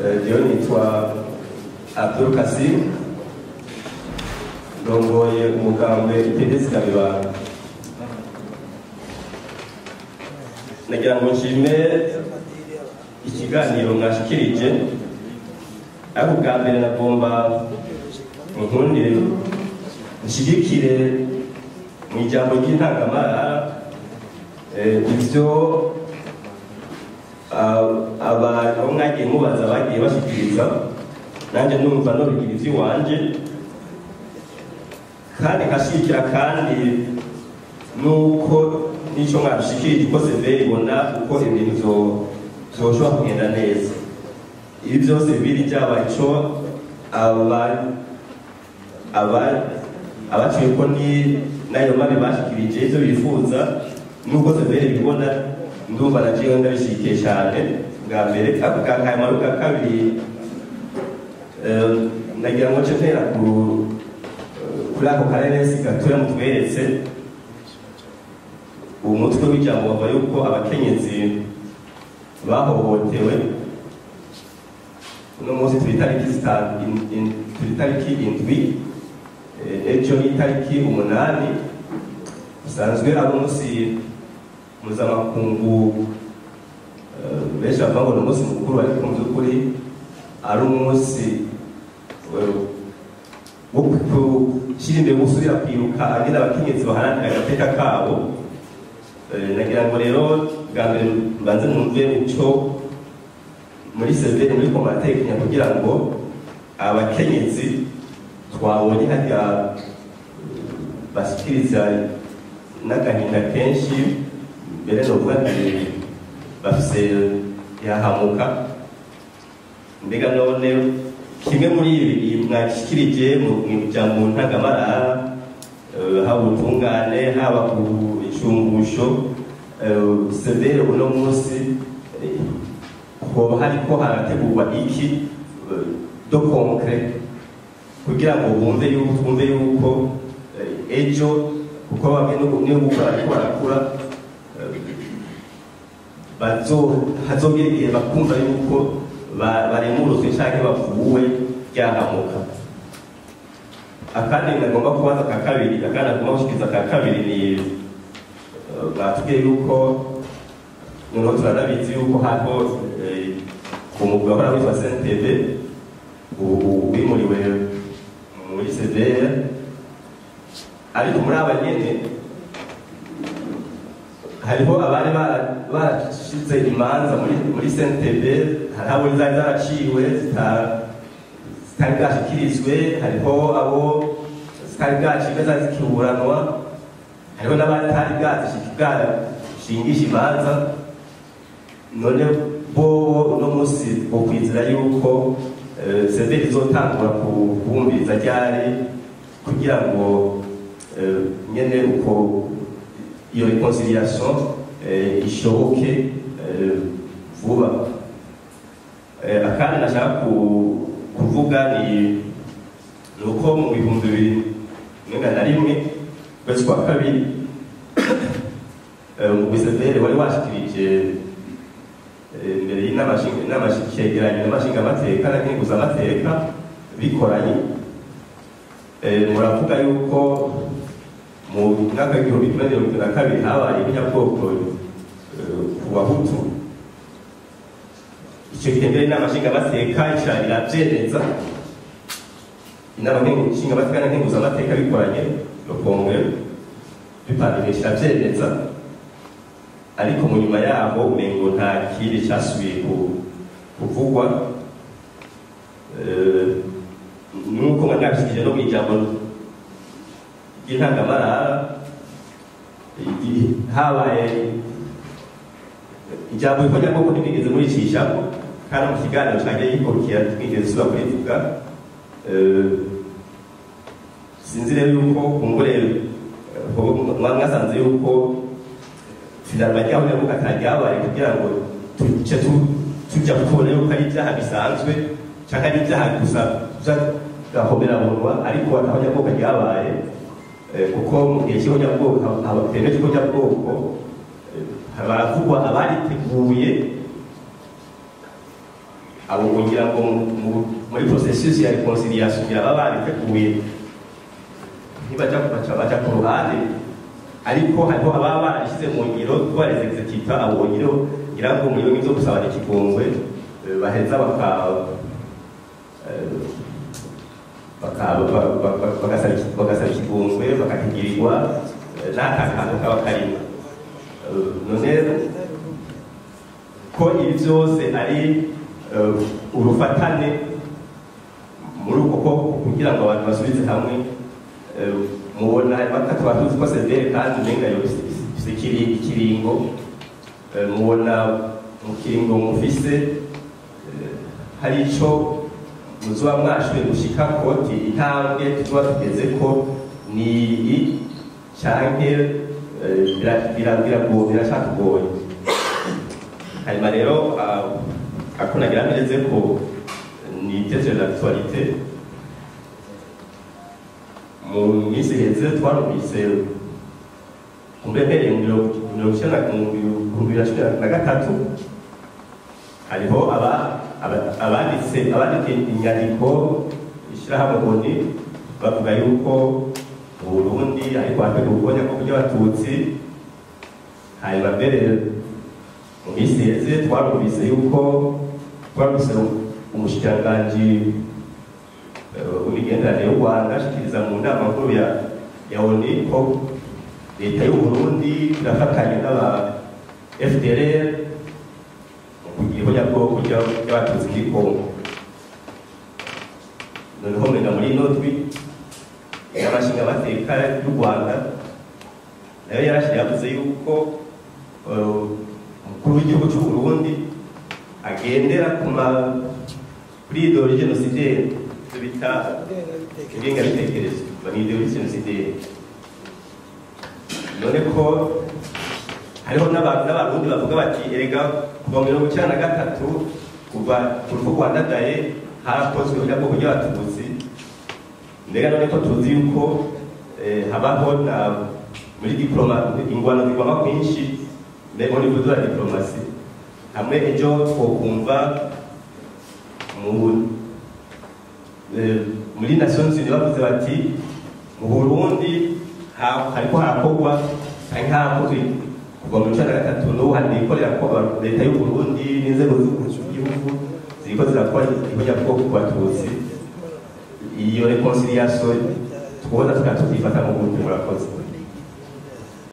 Jewe nitwa Abdul Kasim, ndongoye umugambwe Ipedesi Kabibanga. Nagira ngo nshime ikiganiro mwashikirije, ariko bwa mbere nagomba nkundire nshigikire mu ijambo ry'intangamara ivyo abantu mwagiye mubaza bagiye bashikiriza, nanjye numva nobigira ivy'iwanje kandi nkashigikira, kandi nuko nico mwashikirije uko severi ibona uko ibintu vyoshobora kugenda neza. Ibi vyose bibiri byaba ico abaciye ko ni nayo mabi bashikirije ivyo bifuza, nuko severi bibona ndumva na jewe ndabishigikiye cyane bwa mbere. Ako kakayamaro ka kabiri, nagira ngo nce mpera kuri ako kareresi gatoya mutweretse. Umutwe w'ijambo bavuga yuko abakenyezi bahohotewe. Uno munsi turi tariki 7, ejo ni tariki 8, usanzwe ari umunsi mpuzamakungu. Benshi bavuga ngo ni umunsi mukuru, ariko mu by'ukuri ari umunsi wo gushyira imbere gusubira kwibuka agena abakenyezi baharanira agateka kabo. Nagira ngo rero bwa mbere mbanze numve uco muri severi muri ko muratekanya kugira ngo abakenyezi twabonye harya bashikiriza n'agahinda kenshi, mbere novuga nti bafise yahamuka. Mbega none kimwe muri ibi mwashikirije mu ntangamarara, haba ubutungane, haba ku inshumbusho, severe uno munsi hoba hariko harategurwa iki do concret kugira ngo bumve yuko twumve yuko ejo, kuko bamwe niyo gukora ariko barakura, hazogera igihe bakumva yuko baremuruzwe canke bavuwe ryahamuka. Akandi nagomba kubaza ka kabiri, akandi nagomba gushikiriza ka kabiri ni batubwiye yuko noneho turanabizi yuko hariho umugwi wahora witwa CNTB ubu wimuriwe muri CVR, ariko muri aba nyene hariho abari barashize imanza muri CNTB, hariho abo zari zaraciwe zitari bwashikirizwe, hariho abo zitari bwacibwe zari zikiburanwa, hariho n'abatari bwashingisha imanza. None bobo uno munsi bokwizera yuko severi izotangura kubumviriza ryari kugira ngo nyene uko iyo reconciliation ishoboke vuba. Akandi nashaka kuvuga ni uko mu 2021 kwezi kwa kabiri umugwi severi wari washikirije imbere y'inama n'amashingamateka na nkenguzamateka bikoranye, muravuga yuko mu mwaka w'2022 habaye ibinyabwoko ku Bahutu. Icyo gihe mbere inama nshingamateka ica iravyemeza, inama nshingamateka na nkenguzamateka bikoranye no kongere bipandirisha iravyemeza, ariko mu nyuma yaho umengo nta kindi cyasubiye kuvugwa. Nuko nabishikije no mw'ijambo ry'intangamarara, habaye ijambo rikojya koko ntimwigeze muricishako, kandi mu kiganiro cagiye gikurikira twigeze dusubira kurivuga. Sinzi rero yuko kumbure mwasanze yuko finalement ryaho nabwo ataryabaye kugira ngo tuce tujya kubona yuko ari ibyaha bisanzwe canke ari ibyaha gusa vy'agahomerabunwa, ariko atahonyabwoko ryabaye, kuko mu gihe cy'ihonyabwoko hatemeje ihonyabwoko baravugwa abariteguye Abo ngira ngo muri processus ya réconciliation ngira baba babiteguye, ntibaja kubaca baja ku ruhande, ariko hariho ababa barabishyize mu ngiro kuba les exécutants. Abo ngiro ngira ngo muri bimwe byo gusabana ikigongwe, baheza bagasaba ikigongwe, bakakigirirwa, n'aka kantu kaba karimo. None ko ibi byose ari urufatane muri uko ko kugira ngo abantu basubize hamwe, mubona bakatwa tuzi ko CVR kandi umenga yo ifise ikiringo, mubona mu kiringo mufise hari ico muzoba mwashoboye gushika koti intambwe tuzoba tugeze ko ni iyi, canke biracatugoye? Hanyuma rero ako nagira mpereze ko ni teze l'actualité. Mu minsi iheze twarumvise kumbe mpereye mu 90 mu 2013 hariho abanditse inyandiko ishyirahamwe ONU, bavuga yuko mu Burundi ariko hategurwa ubukonya bwo kurya Abatutsi. Hanyuma mbere mu minsi iheze twarumvise yuko twarumvise umushikiranganji w'imigenderanire y'u Rwanda ashikiriza mu nama nkuru ya ONU ko leta y'u Burundi irafatanya n'aba FDLR mu kugira ihonyabwoko ry'Abatutsi muri Kongo. Noneho mwenga muri ino ndwi y'abashingamateka y'u Rwanda nayo yarashiye yavuze yuko umukuru w'igihugu cy'u Burundi agendera kuri idéologie génocidaire, ibyo bita ingengabitekerezo ni idéologie génocidaire. None ko hariho n'Abarundi bavuga bati erega kuva 93, kuva ku rupfu rwa Ndadaye, harakozwe ihonyabwoko ry'Abatutsi. Mbega none ko tuzi yuko habaho na muri diplomatie ingwano zigwama kwinshi, mbega au niveau de la diplomatie, hamwe ejo twokumva muri Nations Unies bavuze bati mu Burundi hariko harakorwa canke harakozwe kuva mu 93, n'ubu hanikorera ko leta y'u Burundi n'inzego z'igihugu ziriko zirakora ihonyabwoko ku Batutsi, iyo réconciliation twobona tukaba tuvyifata mu gute? Murakoze.